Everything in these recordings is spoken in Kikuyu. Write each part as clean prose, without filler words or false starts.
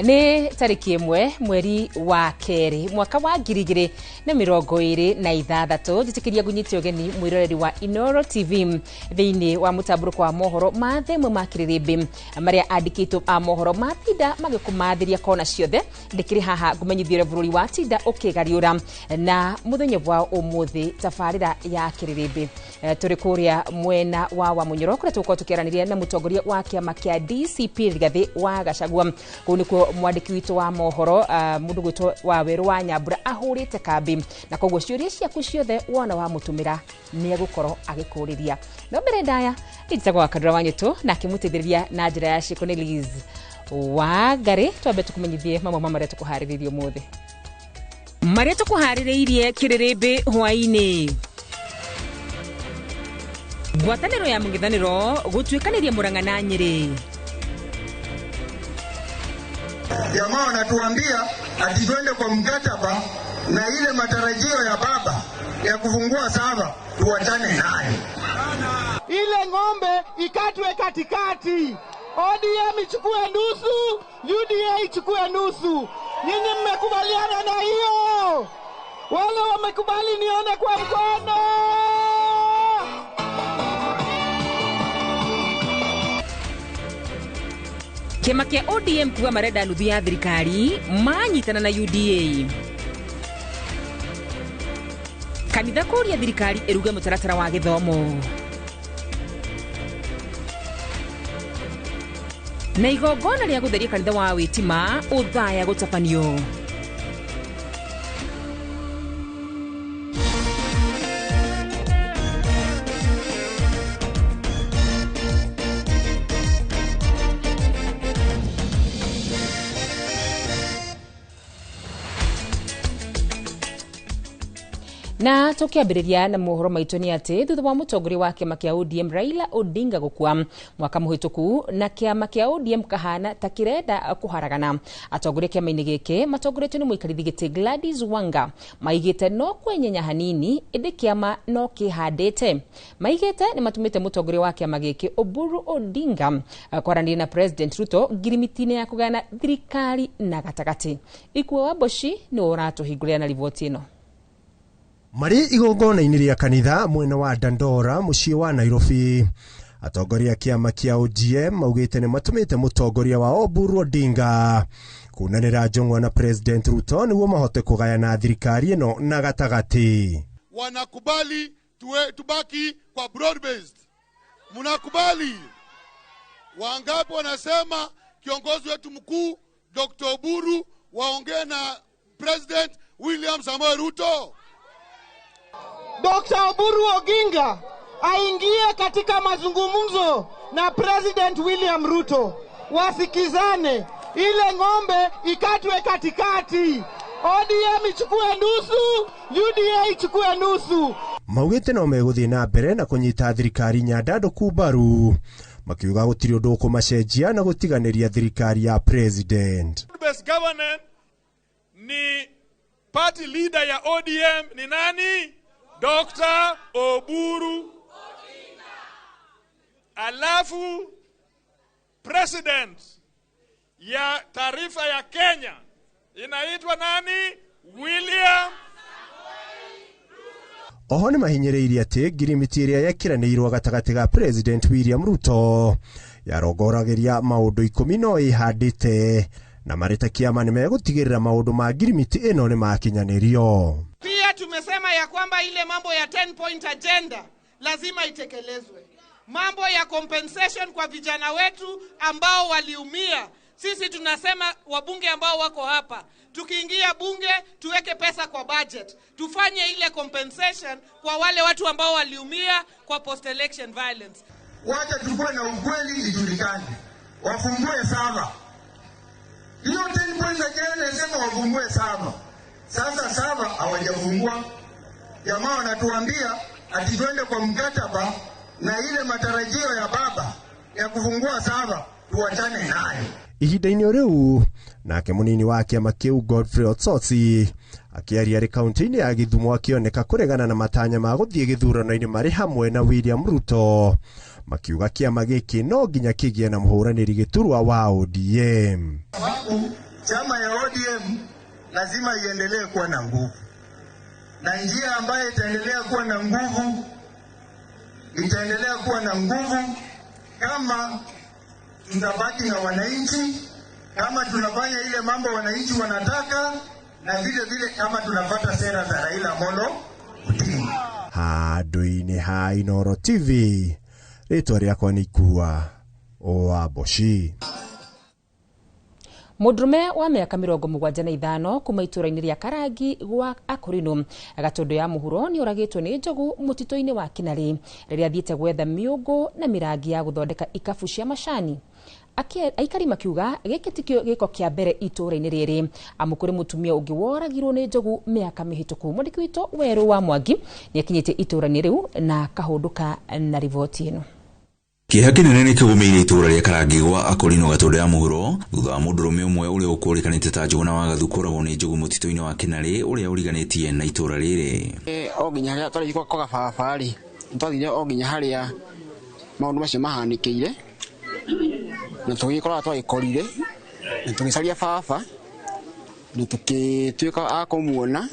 Nĩ tarĩki 1 mweri wa kerĩ mwaka wa 2026. Njĩtĩkĩria ngũnyite ũgeni mwĩroreri wa Inooro TV thĩinĩ wa mũtambũrũko wa mohoro ma thaa ĩmwe ma kĩrĩrĩmbĩ marĩa andĩkĩtwo a mohoro matinda magĩkũmathĩria kona ciothe. Ndĩkĩrĩ haha ngũmenyithie ũrĩa bũrũri wa tinda ũkĩgariũra na mũthenya wa ũmũthĩ tabarĩra ya kĩrĩrĩmbĩ. Tũrĩ kũrĩa mwena wa Wamunyoro kũrĩa tũgũkorwo tũkĩaranĩria na mũtongoria wa kĩama kĩa DCP Rigathĩ wa Gachagua. Kũu nĩkuo mwandĩki witũ wa mohoro mũndũ gwĩtwo wa Werũ wa Nyambura ahũrĩte kambi, na koguo ciũria ciaku ciothe wona wamũtũmĩra nĩ egũkorwo agĩkũrĩria. No mbere ndaya njĩtagwo wa Kandũra wa Nyũtũ na akĩmũteithĩrĩria na njĩra ya ciĩko nĩ Liz Wangari. Twambe tũkũmenyithie mamwe ma marĩa tũkũharĩrĩirie ũmũthĩ. Marĩa tũkũharĩrĩirie kĩrĩrĩmbĩ hwaĩ-inĩ: ngwatanĩro ya mũng'ethanĩro gũtuĩkanĩria Murang'a na Nyĩrĩ. Jamaa wanatuambia ati twende kwa mkataba na ile matarajio ya baba ya kufungua saba tuachane nayo. Ile ng'ombe ikatwe katikati, ODM ichukue nusu, UDA ichukue nusu. Nyinyi mmekubaliana na hiyo? Wale wamekubali nione kwa mkono. Kĩama kĩa ODM kuga marenda nuthu ya thirikari manyitana na UDA. Kanitha kũria thirikari ĩruge mũtaratara wa gĩthomo. Na igongona rĩa gũtheria kanitha wa Witima Othaya gũtabanio. Na tukiambĩrĩria na mohoro maitũ nĩ atĩ thutha wa mũtongoria wa kĩama kĩa ODM Raila Odinga gũkua mwaka mũhĩtũku na kĩama kĩa ODM kahana ta kĩrenda kũharagana, atongoria kĩama-inĩ gĩkĩ matongoretio nĩ mũikarĩri gĩtĩ Gladys Wanga maigĩte no kwenyenya hanini ĩndĩ kĩama no kĩhandĩte. Maigĩte nĩ matũmĩte mũtongoria wa kĩama gĩkĩ Oburu Odinga kwaranĩria na President Ruto ngirimiti-inĩ ya kũgayana thirikari na gatagatĩ. Ikuo wa Mboci nĩwe ũratũhingũrĩra na riboti ĩno. Marĩ igongona-inĩ rĩa kanitha mwena wa Dandora mũciĩ wa Nairobi, atongoria a kĩama kĩa ODM maugĩte nĩ matũmĩte mũtongoria wa Oburu Odinga kunanĩra njong'wa na President Ruto nĩguo mahote kũgayana thirikari ĩno na gatagatĩ. Wanakubali tubaki kwa broad based. Mnakubali? Wangapi wanasema kiongozi wetu mkuu Dr. Oburu waongee na President William Samoei Ruto? Dr. Oburu Oginga aingie katika mazungumzo na President William Ruto, wasikizane, ile ng'ombe ikatwe katikati, ODM ichukue nusu, UDA ichukue nusu. Maugĩte no megũthiĩ na mbere na kũnyita thirikari nyandandũku mbaru, makiuga gũtirĩ ũndũ ũkũmacenjia na gũtiganĩria thirikari ya President. Best governance ni party leader ya ODM ni nani? Dr. Oburu Odinga. Alafu president ya taifa ya Kenya inaitwa nani? William. Oho nĩ mahinyĩrĩirie atĩ ngirimiti ĩrĩa yekĩranĩirwo gatagatĩ ga President William Ruto yarongoragĩria maũndũ 10 no ĩhandĩte, na marĩ ta kĩama nĩ megũtigĩrĩra maũndũ ma ngirimiti ĩno nĩ makinyanĩrio. Pia tumesema ya kwamba ile mambo ya 10 point agenda lazima itekelezwe. Mambo ya compensation kwa vijana wetu ambao waliumia. Sisi tunasema wabunge ambao wako hapa, tukiingia bunge tuweke pesa kwa budget, tufanye ile compensation kwa wale watu ambao waliumia kwa post election violence. Wacha tukue na ukweli ijulikane. Wafungue saba. Hiyo 10 point agenda inasema wafungue saba. Sasa saba hawajafungua. Jamaa wanatuambia ati twende kwa mkataba na ile matarajio ya baba ya kufungua saba tuachane nayo. Ihinda-inĩ o rĩu nake mũnini wa kĩama kĩu Godfrey Osotsi akĩaria arĩ kaunti-inĩ ya Gĩthumo akĩoneka kũregana na matanya ma gũthiĩ gĩthurano-inĩ marĩ hamwe na William Ruto, makiuga kĩama gĩkĩ no nginya kĩgĩe na mũhũranĩri gĩturwa wa ODM. Sababu Chama ya ODM lazima iendelee kuwa na nguvu, na njia ambayo itaendelea kuwa na nguvu, itaendelea kuwa na nguvu kama tutabaki na wananchi, kama tunafanya ile mambo wananchi wanataka, na vile vile kama tunapata sera za Raila Amolo Odinga. Handũ-inĩ ha Inooro TV, rĩtwa rĩakwa nĩ Ikua wa Mboci. Mũndũrũme wa mĩaka 75 kuma itũũra-inĩ rĩa Karangi gwa Akũrinũ Gatũndũ ya mũhuro nĩ oragĩtwo nĩ njogu mũtitũ-inĩ wa Kinarĩ rĩrĩa athiĩte gwetha mĩũngũ na mĩrangi ya gũthondeka ikabu cia macani. Aikari makiuga gĩkĩ tikĩo gĩko kĩa mbere itũũra-inĩ rĩrĩ, amu kũrĩ mũtumia ũngĩ woragirwo nĩ njogu mĩaka mĩhĩtũku. Mwandĩki witũ Werũ wa Mwangi nĩakinyĩte itũũra-inĩ rĩu na kahũndũka na riboti ĩno. Kĩeha kĩnene nĩ kĩgũmĩire itũũra rĩa Karangi gwa Akũrinũ Gatũndũ ya mũhuro thutha wa mũndũrũme ũmwe ũrĩa ũkũrĩkanĩte ta Njũgũna wa Gathu kũragwo nĩ njogu mũtitũ-inĩ wa Kĩnarĩ ũrĩa ũriganĩtie na itũũra rĩrĩ. O nginya harĩa twarĩ kwa gababa rĩ, twathire o nginya harĩa maũndũ macio mahanĩkĩire, na tũgĩkora twagĩkorire, na tũgĩcaria baba, na tũgĩtuĩka a kũmuona,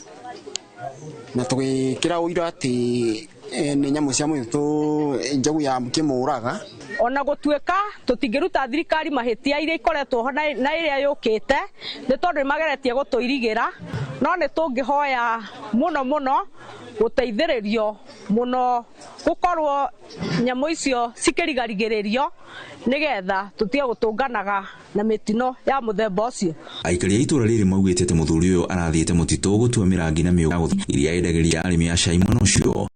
na tũgĩkĩra ũira atĩ nĩ nyamũ cia mũtitũ njogu ya kĩmũraga. Ona gũtuĩka tũtingĩruta thirikari mahĩtia iria ikoretwo ho na ĩrĩa yũkĩte, nĩ tondũ nĩ mageretie gũtũirigĩra, no nĩ tũngĩhoya mũno mũno gũteithĩrĩrio mũno gũkorwo nyamũ icio cikĩrigarigĩrĩrio nĩgetha tũtige gũtũnganaga na mĩtino ya mũthemba ũcio. Aikari a itũũra rĩrĩ maugĩte atĩ mũthuri ũyũ arathiĩte mũtitũ gũtua mĩrangi na mĩũngũ iria endagĩria arĩmi a cai mwena ũcio.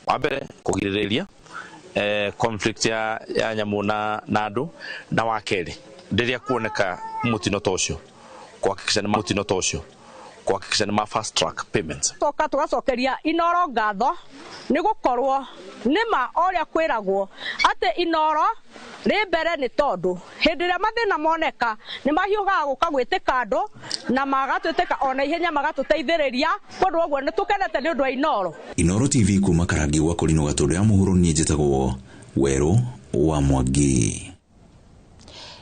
Wa mbere kũgirĩrĩria conflict ya nyamũ na andũ, na wa kerĩ rĩrĩa kuoneka mũtino ta ũcio kuhakikisha nĩ mũtino ta ũcio kuhakikisha nĩ ma fast track payments. Toka tũgacokeria Inooro ngatho nĩ gũkorwo nĩma ũrĩa kwĩragwo atĩ Inooro rĩ mbere, nĩ tondũ hĩndĩ ĩrĩa mathĩna moneka nĩ mahiũhaga gũka gwĩtĩka andũ na magatwĩtĩka ona ihenya magatũteithĩrĩria, kũndũ ũguo nĩ tũkenete nĩ ũndũ wa Inooro. Inooro TV kuma Karangi gwa Kũrinũ Gatũndũ ya mũhuro, niĩ njĩtagwo Werũ wa Mwangi.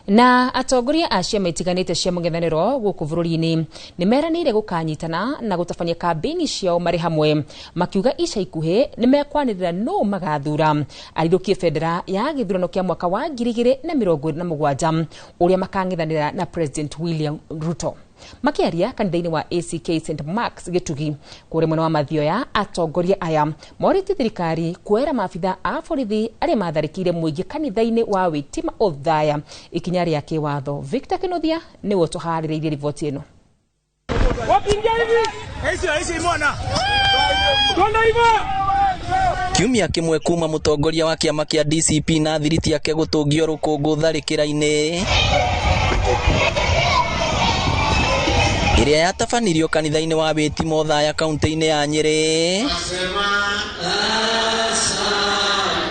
Na atongoria a ciama itiganĩte cia mũng'ethanĩro gũkũ bũrũri-inĩ nĩ meranĩire gũkanyitana na gũtabania kambĩini ciao marĩ hamwe, makiuga ica ikuhĩ nĩ mekwanĩrĩra nũ magathura arirũkie bendera ya gĩthurano kĩa mwaka wa 2027 ũrĩa makang'ethanĩra na President William Ruto. Makiaria kanitha-inĩ wa ACK St Marks Gĩtugi kũrĩa mwena wa Mathioya, atongoria aya morĩtie thirikari kuoera maabitha a borithi arĩa matharĩkĩire mũingĩ kanitha-inĩ wa Witima Othaya ikinya rĩa kĩwatho. Victor Kĩnuthia nĩwe ũtũharĩrĩirie riboti ĩno. Kiumia kĩmwe kuma mũtongoria wa kĩama kĩa DCP na thiriti yake gũtũngio rũkũngũ tharĩkĩra-inĩ ĩrĩa yatabanirio kanitha-inĩ wa Witima Othaya kaunti-inĩ ya Nyĩrĩ.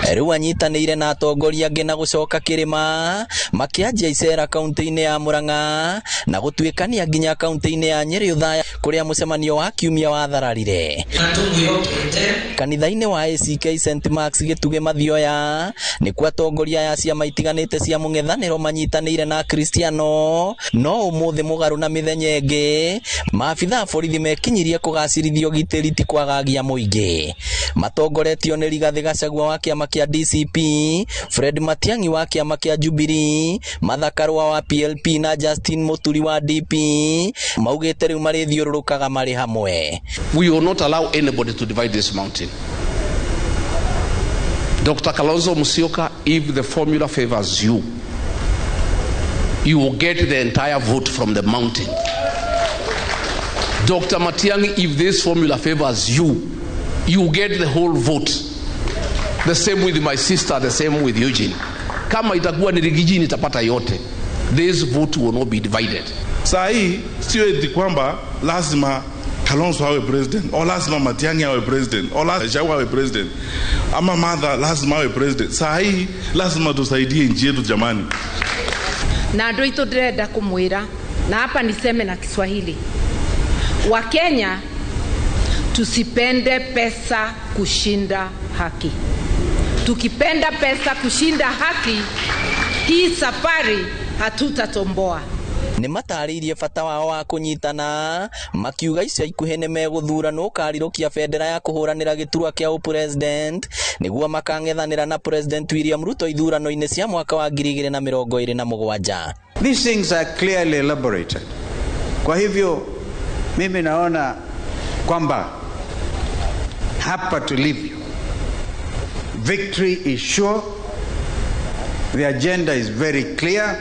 Rĩu anyitanĩire na atongoria angĩ na gũcoka kĩrĩma makĩanjia icera kaunti-inĩ ya Murang'a na gũtuĩkania nginya kaunti-inĩ ya Nyĩrĩ Othaya kũrĩa mũcemanio wa kiumia wathararire. Kanitha-inĩ wa ACK St Marks Gĩtugĩ Mathioya nĩkuo atongoria aya ciama itiganĩte cia mũng'ethanĩro manyitanĩire na Akristiano, no ũmũthĩ mũgarũ na mĩthenya ĩngĩ maabitha a borithi mekinyirie kũgacĩrithia ũgitĩri ti kwagagia mũingĩ. Matongoretio nĩ Rigathĩ Gachagua wa kĩama kĩa DCP, Fred Matiang'i wa kĩama kĩa Jubilee, Martha Karua wa PLP na Justin Muturi wa DP maugĩte rĩu marĩthiũrũrũkaga marĩ hamwe. We will not allow anybody to divide this mountain. Dr. Kalonzo Musyoka, if the formula favors you, you will get the entire vote from the mountain. Dr. Matiang'i, if this formula favors you, you get the whole vote. The same with my sister, the same with Eugene. Kama itakuwa ni Rigiji nitapata yote. This vote will not be divided. Saa hii sio eti kwamba lazima Kalonzo awe president, or lazima Matiang'i awe president, or lazima Gachagua awe president, ama Martha lazima awe president. Saa hii lazima tusaidie nchi yetu jamani. Na andũ aitũ ndĩrenda kũmwĩra, na hapa niseme na Kiswahili, Wakenya Tusipende pesa kushinda haki. Tukipenda pesa kushinda haki, hii safari hatutatomboa. Nĩ matarĩirie bata wao wa kũnyitana, makiuga ica ikuhĩ nĩ megũthura nũ ũkarirũkia bendera ya kũhũranĩra gĩturwa kĩa ũpresident nĩguo makang'ethanĩra na President William Ruto ithurano-inĩ cia mwaka wa 2027. These things are clearly elaborated. Kwa hivyo mimi naona kwamba hapa tulivyo, victory is sure, the agenda is very clear.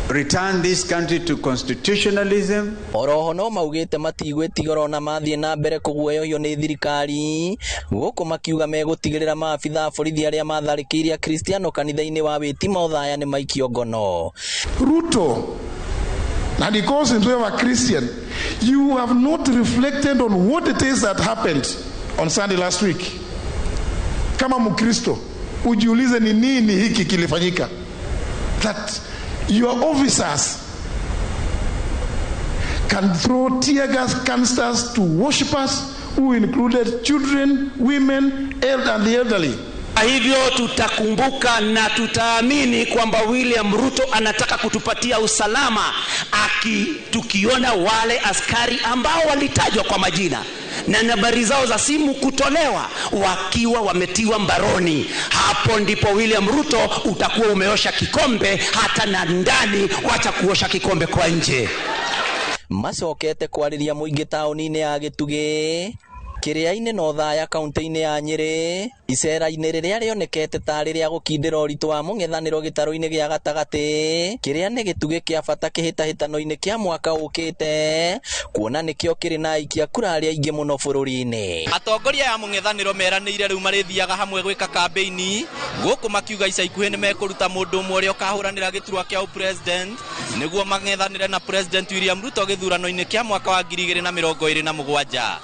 Return this country to constitutionalism. Oroho no maugĩte matigwĩtigĩra ona mathiĩ na mbere kũguoyohio nĩ thirikari, gũkũ makiuga megũtigĩrĩra maabitha a borithi arĩa matharĩkĩire Akristiano kanitha-inĩ wa Wĩtima Othaya nĩ maikio ngono. Ruto, and he calls himself a Christian, you have not reflected on what it is that happened on Sunday last week. Kama Mkristo, ujiulize ni nini hiki kilifanyika. That your officers can throw tear gas canisters to worshippers who included children, women, and the elderly. Hivyo tutakumbuka na tutaamini kwamba William Ruto anataka kutupatia usalama tukiona wale askari ambao walitajwa kwa majina na nambari zao za simu kutolewa wakiwa wametiwa mbaroni. Hapo ndipo William Ruto utakuwa umeosha kikombe hata na ndani, wacha kuosha kikombe kwa nje. Macokete kwarĩria mũingĩ taũni-inĩ ya Gĩtugĩ, Kĩrĩa-inĩ na Othaya kaunti-inĩ ya Nyĩrĩ, icera-inĩ rĩrĩa rĩonekete tarĩ rĩa gũkindĩra ũritũ wa mũng'ethanĩro gĩtarũ-inĩ gĩa gatagatĩ, kĩrĩa nĩ gĩtugĩ kĩa bata kĩhĩtahĩtano-inĩ kĩa mwaka ũkĩte, kuona nĩkĩo kĩrĩ na aikia kura arĩa aingĩ mũno bũrũri-inĩ. Atongoria aya mũng'ethanĩro meranĩire rĩu marĩthiaga hamwe gwĩka kambĩini, gũkũ makiuga ica ikuhĩ nĩ mekũruta mũndũ ũmwe ũrĩa ũkahũranĩra gĩturwa kĩa ũpresident nĩguo mang'ethanĩre na President William Ruto gĩthurano-inĩ kĩa mwaka wa 2027.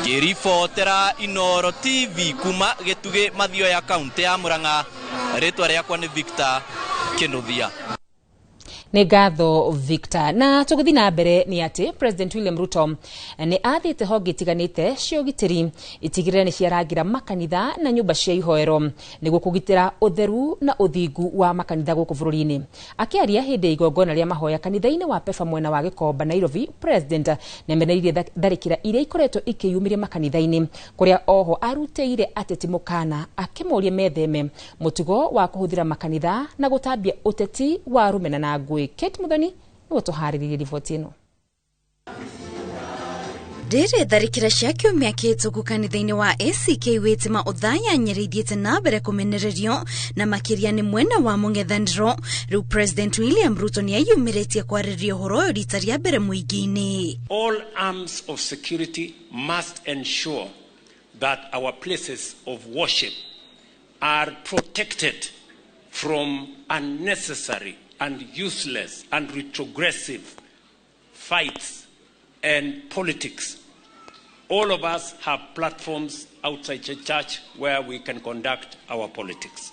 Ngĩribotera Inooro TV kuma Gĩtugĩ Mathioya kaunti ya Murang'a, rĩtwa rĩakwa nĩ Victor Kĩnuthia. Nĩ ngatho Victor. Na tũgĩthiĩ na mbere nĩ atĩ President William Ruto nĩ athĩte honge itiganĩte cia ũgitĩri itigĩrĩre nĩ ciarangĩra makanitha na nyũmba cia ihoero nĩguo kũgitĩra ũtheru na ũthingu wa makanitha gũkũ bũrũri-inĩ. Akĩaria hĩndĩ ya igongona rĩa mahoya kanitha-inĩ wa Pefa mwena wa Gĩkomba Nairobi, President nĩamenereirie tharĩkĩra iria ikoretwo ikĩyumĩria makanitha-inĩ, kũrĩa oho arutĩire ateti mũkana akĩmoria metheme mũtugo wa kũhũthĩra makanitha na gũtambia ũteti wa rũmena na ngũĩ. Kate Muthoni nĩwe tũharĩrĩirie riboti ĩno. Rĩrĩ tharĩkĩra cia kiumia kĩhĩtũku kanitha-inĩ wa ACK Wĩtima Othaya Nyĩrĩ ithiĩte na mbere kũmenererio na makĩria nĩ mwena wa mũng'ethanĩro. Rĩu President William Ruto nĩeyumĩrĩtie kwarĩrĩria ũhoro ũyũ rita rĩa mbere mũingĩ-inĩ. All arms of security must ensure that our places of worship are protected from unnecessary and useless and retrogressive fights and politics. All of us have platforms outside the church where we can conduct our politics.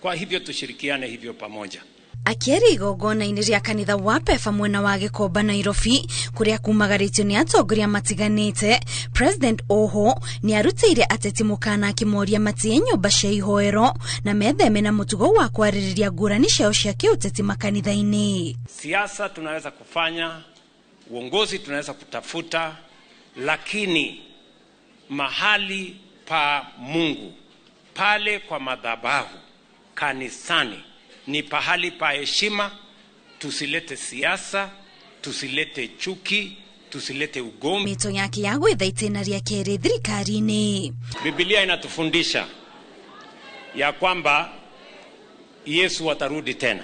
Kwa hivyo tushirikiane hivyo pamoja. Akĩaria igongona-inĩ rĩa kanitha wa Pefa mwena wa Gĩkomba Nairobi, kũrĩa kumagarĩtio nĩ atongoria matiganĩte, President oho nĩarutĩire ateti mũkana akĩmoria matie nyũmba cia ihoero na metheme na mũtugo wa kwarĩrĩria ngũrani ciao cia kĩũteti makanitha-inĩ. Siasa tunaweza kufanya, uongozi tunaweza kutafuta, lakini mahali pa Mungu, pale kwa madhabahu, kanisani, ni pahali pa heshima. Tusilete siasa, tusilete chuki, tusilete ugomvi. Mito yake ya gwetha itĩna rĩa kerĩ thirikari-inĩ. Biblia inatufundisha ya kwamba Yesu atarudi tena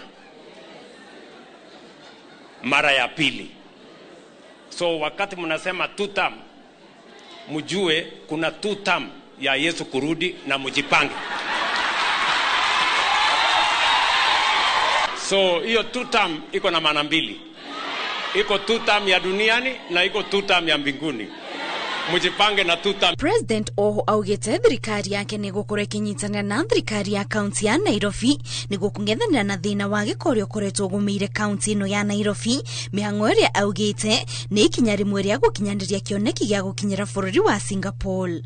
mara ya pili. So wakati mnasema two term, mjue kuna two term ya Yesu kurudi na mjipange. So hiyo two term iko na maana mbili. Iko two term ya duniani na iko two term ya mbinguni. Mjipange na tuta. President oho augite thirikari yake nĩ gũkorwo ĩkĩnyitanĩra na thirikari ya kaunti ya Nairobi nĩguo kũng'ethanĩra na thĩna wa gĩko ũrĩa ũkoretwo ũgũmĩire kaunti ĩno ya Nairobi. Mĩhang'o ĩrĩa augĩte nĩ ikinya rĩmwe rĩa gũkinyanĩria kĩoneki gĩa gũkinyĩra bũrũri wa Singapore.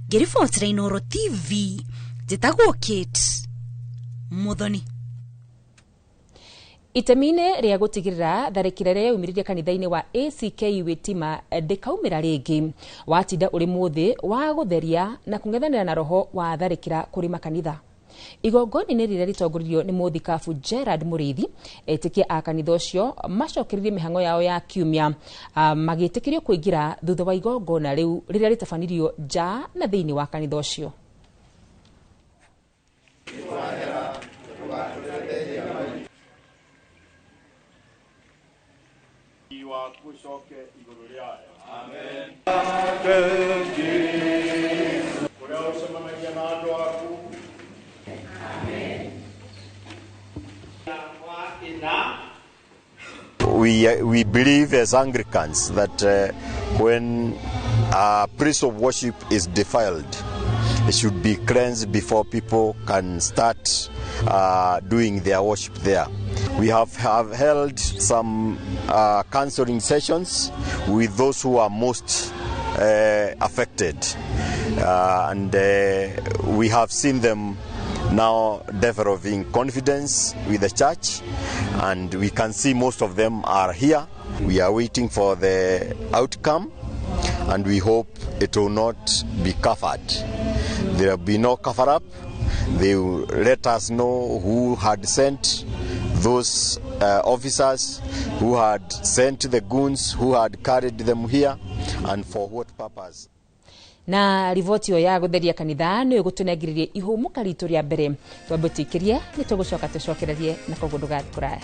Ngĩribotera Inooro TV, njĩtagwo Kate Muthoni. Itemi-inĩ rĩa gũtigĩrĩra tharĩkĩra ĩrĩa yaumĩrire kanitha-inĩ wa ACK Witima ndĩkaumĩra rĩngĩ, watinda ũrĩ mũthĩ wa gũtheria na kũng'ethanĩra na roho wa tharĩkĩra kũrĩ makanitha. Igongona-inĩ rĩrĩa rĩtongoririo nĩ mũthikabu Gerard Mũrĩithi, etĩkia a kanitha ũcio macokereirie mĩhang'o yao ya kiumia magĩtĩkĩrio kũingĩra thutha wa igongona rĩu rĩrĩa rĩtabanirio nja na thĩinĩ wa kanitha ũcio. We believe as Anglicans that when a place of worship is defiled, it should be cleansed before people can start doing their worship there. We have held some counseling sessions with those who are most affected, and we have seen them now developing confidence with the church, and we can see most of them are here. We are waiting for the outcome, and we hope it will not be covered. There will be no cover-up. They will let us know who had sent those officers, who had sent the goons, who had carried them here, and for what purpose. Na riboti ĩyo ya gũtheria kanitha nĩ ĩgũtũnengereria ihũmũka ritũ rĩa mbere. Twambe tũikĩrie nĩ tũgũcoka tũcokererie na koguo ndũgathiĩ kũraya.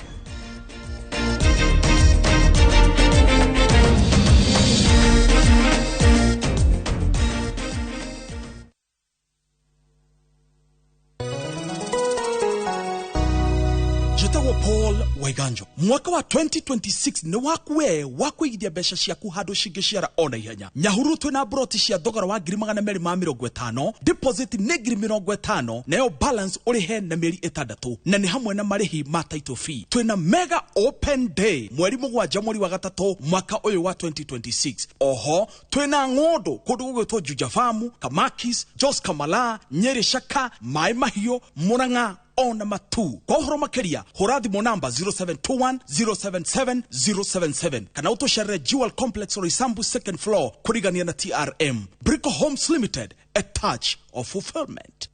Paul Waiganjo mwaka wa 2026 nĩ waku we wa kũigithia mbeca ciaku handũ cingĩciara ona ihenya. Nyahururu twĩna broti cia thogora wa 250,000, deposit nĩ 50,000, nayo balance ũrĩhe na mĩeri 6, na nĩ hamwe na marĩhi ma title fee. Twĩna mega open day mweri 7 mweri wa 3 mwaka ũyũ wa 2026. Oho twĩna ng'ũndũ kũndũ gũgwĩtwo Juja Farm, Kamakis, Jos Kamala, Nyeri Shaka, Mai Mahiũ, Murang'a ona matu. Kwa ũhoro makĩria hũra thimũ namba 0721 077 077 kana ũtũcerere Jewel Complex Roysambu second floor kũrigania na TRM. Brico Homes Limited, a touch of fulfillment.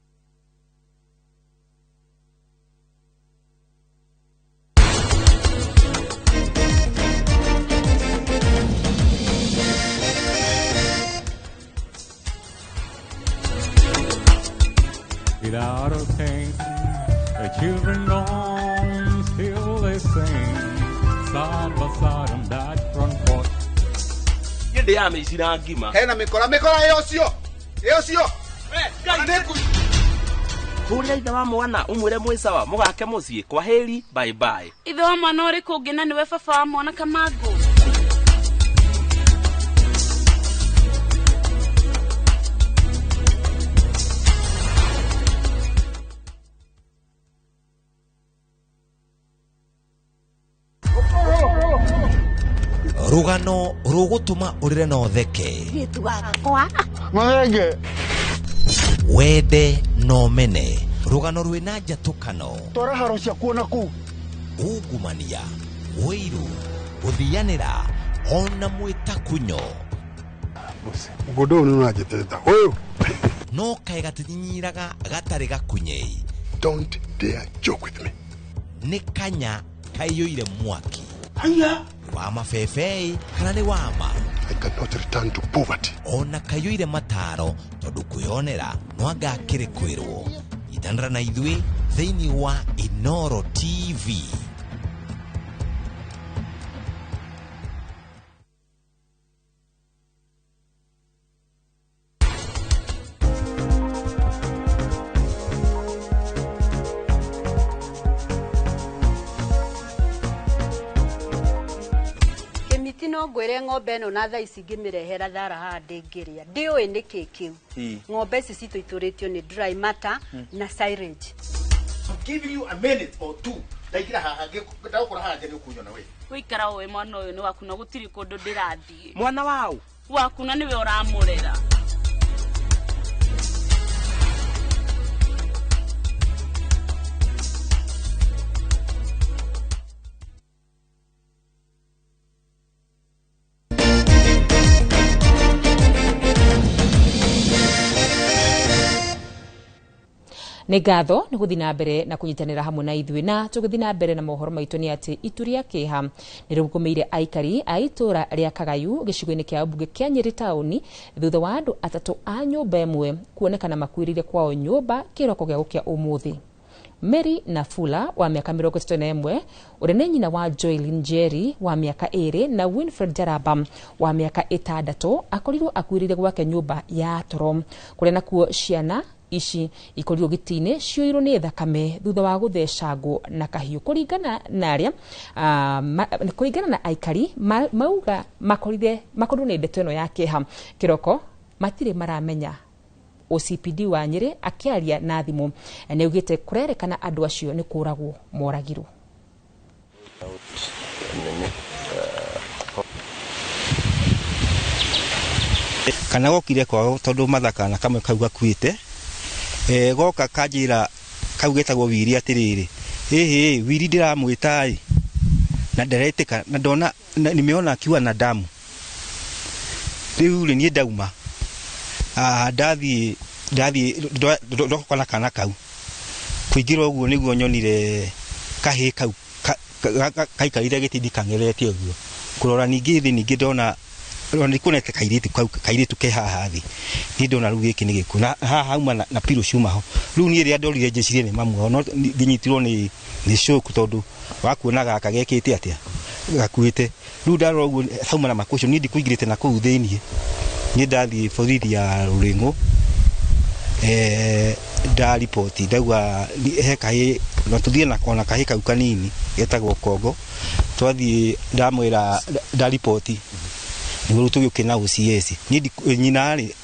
Without a thing, the children don't still they sing, side by side on that front porch. Yende ya mecira ngima. Hena mikora mikora iyo cio. Iyo cio. Hũrĩra ithe wa mwana ũmwĩre mwĩ sawa mũgake mũciĩ kwa heri bye bye. Ithe wa mwana ũrĩkũ ũngĩ na nĩwe baba wa mwana Kamangũ? Rugano rũgũtũma ũrĩre na ũtheke, wende na ũmene, rũgano rwĩna njatũkano, twara haro ciakuo na kũu, ungumania, ũiru, gũthianĩra ona mwĩtakunyo. Mũgũnda ũyũ nĩũranjĩtĩrĩta ũyũ no kaĩ gatinyinyiraga gatarĩ gakunyei. Don't dare joke with me. Nĩ kanya kaiyũire mwaki. Haya wa mabebei kana nĩ wama. I cannot return to poverty. Ona kaiyũire mataro tondũ kwĩonera no anga akĩrĩ kwĩrwo. Itanĩra na ithuĩ thĩinĩ wa Inooro TV. No ngwĩre ng'ombe ĩno na thaa ici ngĩmĩrehera thara haha ndĩngĩrĩa. Ndiũĩ nĩkĩ kĩu. Ng'ombe ici citũ itũrĩtio nĩ dry matter na silage. I'm giving you a minute or two. Ndaingĩra haha ndagũkora haha nja nĩ ũkũnyona we. Wĩikara ũĩ mwana ũyũ nĩ waku na gũtirĩ kũndũ ndĩrathiĩ. Mwana wau? Waku na nĩwe ũramũrera. Nĩ ngatho nĩ gũthiĩ na mbere na kũnyitanĩra hamwe na ithuĩ, na tũgĩthiĩ na mbere na mohoro maitũ nĩ atĩ itu rĩa kĩeha nĩ rĩgũmĩire aikari a itũũra rĩa Kagayu gĩcigo-inĩ kĩa mbunge kĩa Nyĩrĩ taũni thutha wa andũ atatũ a nyũmba ĩmwe kuonekana makuĩrĩire kwao nyũmba kĩroko gĩa gũkĩa ũmũthĩ. Mary Nafula wa mĩaka 31 ũrĩa nĩ nyina wa Joylin Njeri wa mĩaka 2 na Winfred Jaraba wa mĩaka 6 akorirwo akuĩrĩire gwake nyũmba ya toro kũrĩa nakuo ciana ici ikorirwo gĩtĩ-inĩ ciyũirwo nĩ thakame thutha wa gũthecangwo na kahiũ. Kũringana na arĩa kũringana na aikari mauga makorirwo nĩ ndeto ĩno ya kĩeha kĩroko matirĩ maramenya. OCPD wa Nyĩrĩ akĩaria na thimũ nĩ augĩte kũrerekana andũ acio nĩ kũragwo moragirwo. Kana gokire kwao tondu mathaka na kamwe kau gakuĩte goka kanjĩra kau getagwo Wiri atĩrĩrĩ, ĩhĩ Wiri ndĩramwĩta ĩ na nderetĩka na ndona nimeona akiwa na damu. Rĩu rĩ niĩ ndauma ndathiĩ ndoka na kana kau kũingĩra ũguo nĩguo nyonire kahĩĩ kau kaikarire gĩtindi kang'erete ũguo kũrora ningĩ thĩ ningĩ ndona nĩkuonete kairĩtu ke haha thĩ niĩ ndona rĩu gĩkĩ nĩ gĩkuũ na haha hauma na pillow ciuma ho. Rĩu niĩ rĩrĩa ndorire njĩcirie nĩ mamu wao no ngĩnyitirwo nĩ shock tondũ wakuona gaka gekĩte atĩa gakuĩte. Rĩu ndarora ũguo hauma na makũcio niĩ ndikũingĩrĩte na kũu thĩiniĩ. Niĩ ndathiĩ borithi ya Rũrĩng'ũ ndariboti ndauga he kahĩĩ na tũthiĩ ona kahĩĩ kau kanini getagwo Kongo twathiĩ ndamwĩra ndariboti nĩguo rĩu tũgĩũke na OCS. Niĩ nyina rĩ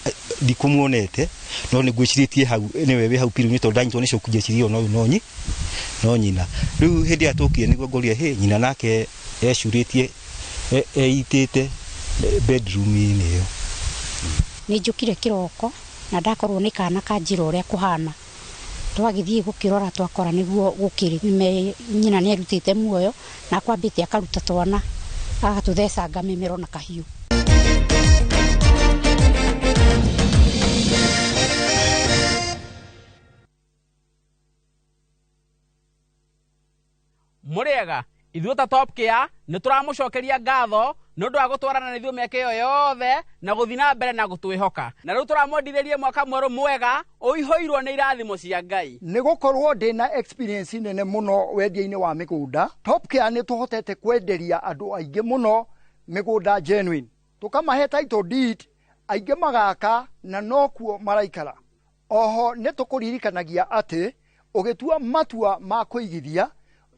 ndikũmuonete no nĩ ngwĩcirĩtie hau nĩwe wĩ hau piru-inĩ tondũ ndanyitwo nĩ shock njecirie ona ũyũ no nyina. Rĩu hĩndĩ ĩrĩa tũkire nĩguo ngorire hĩ nyina nake ecurĩtie eitĩte bedroom-inĩ ĩyo. Nĩ njũkire kĩroko na ndakorwo nĩ kana kanjĩra ũrĩa kũhana twagĩthiĩ gũkĩrora twakora nĩguo gũkĩrĩ nyina nĩ arutĩte muoyo na akwambĩte akaruta twana agatũthecanga mĩmero na kahiũ. Mũrĩega ithuĩ ta Top Care nĩ tũramũcokeria ngatho nĩ ũndũ wa gũtwarana na ithuĩ mĩaka ĩyo yothe na gũthiĩ na mbere na gũtwĩhoka. Na rĩu tũramwendithĩria mwaka mwerũ mwega ũihũirwo nĩ irathimo cia Ngai. Nĩ gũkorwo ndĩna experience nene mũno wendia-inĩ wa mĩgũnda, Top Care nĩ tũhotete kwenderia andũ aingĩ mũno mĩgũnda genuine, tũkamahe title deed, aingĩ magaka na nokuo maraikara. Oho nĩ tũkũririkanagia atĩ ũgĩtua matua ma kũigithia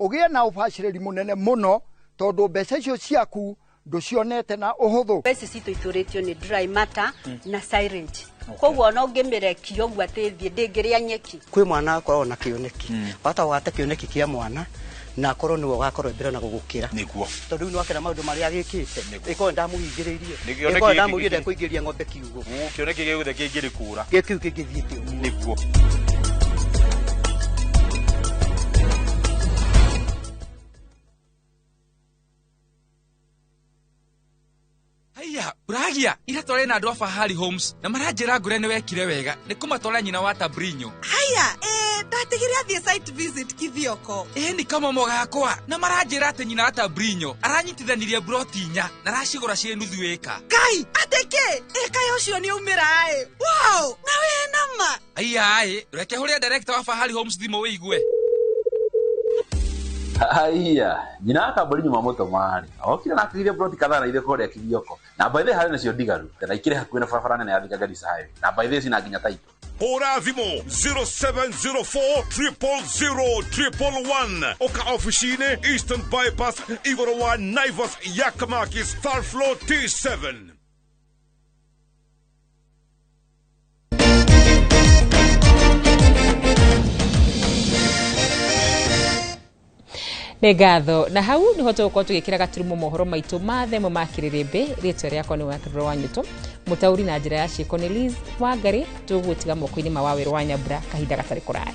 ũgĩe na ũbacĩrĩri mũnene mũno tondũ mbeca icio ciaku ndũcionete na ũhũthũ. Mbeca citũ itũrĩtio nĩ dry matter na silage. Koguo ona ũngĩmĩrekia ũguo atĩ ĩthiĩ ndĩngĩrĩa nyeki. Kwĩ mwana akoragwo na kĩoneki bata wate kĩoneki kĩa mwana na akorwo nĩwe ũgakorwo mbere na gũgũkĩra nĩguo tondũ rĩu nĩwakĩra maũndũ marĩa agĩkĩte ĩkorwo ndamũhingĩrĩirie ĩkorwo ndamũrire ndekũingĩria ng'ombe kiugũ kĩoneki gĩothe kĩngĩrĩ kũra gĩkiu kĩngĩthiĩte ũguo nĩguo. Haiya, Uragia, ira tware na andũ a Fahari Homes na maranjĩra ngũre nĩ wekire wega nĩ kũmatwara nyina wa Tabrinyo. Haya, ndatigire athiĩ site visit Kithioko. Nĩ kamomo gakwa na maranjĩra atĩ nyina wa Tabrinyo aranyitithanirie broti 4 na aracigũra ciĩ nuthu ĩka. Kai, atĩ kĩ? Ĩka ũcio nĩ aumĩra ĩ. Wow, na wĩ nama. Haiya ĩ, reke hũrĩre director wa Fahari Homes thimũ wĩigue. Haiya, nyina wa Tabrinyo mamũtũma-rĩ, okire na akĩgithia broti kadhaa na ithuĩ kũrĩa Kithioko. Na by the way harĩ nacio ndigaru, na ikĩrĩ hakuhĩ na barabara nene ya Thika Garissa Highway. Na by the way cina nginya title. Hũra thimũ 0704 000 111. Ũka ofici-inĩ Eastern Bypass igũrũ wa Naivas ya Kamakis, third floor T7. Nĩ ngatho, na hau nĩho tũgũkorwo tũgĩkĩra gaturumo mohoro maitũ ma themo ma kĩrĩrĩmbĩ. Rĩtwa rĩakwa nĩ Wakĩrũra wa Nyũtũ, mũtaũri na njĩra ya ciĩko nĩ Liz Wangari. Tũgũtiga moko-inĩ ma Wawĩrũ wa Nyambura kahinda gatarĩ kũraya.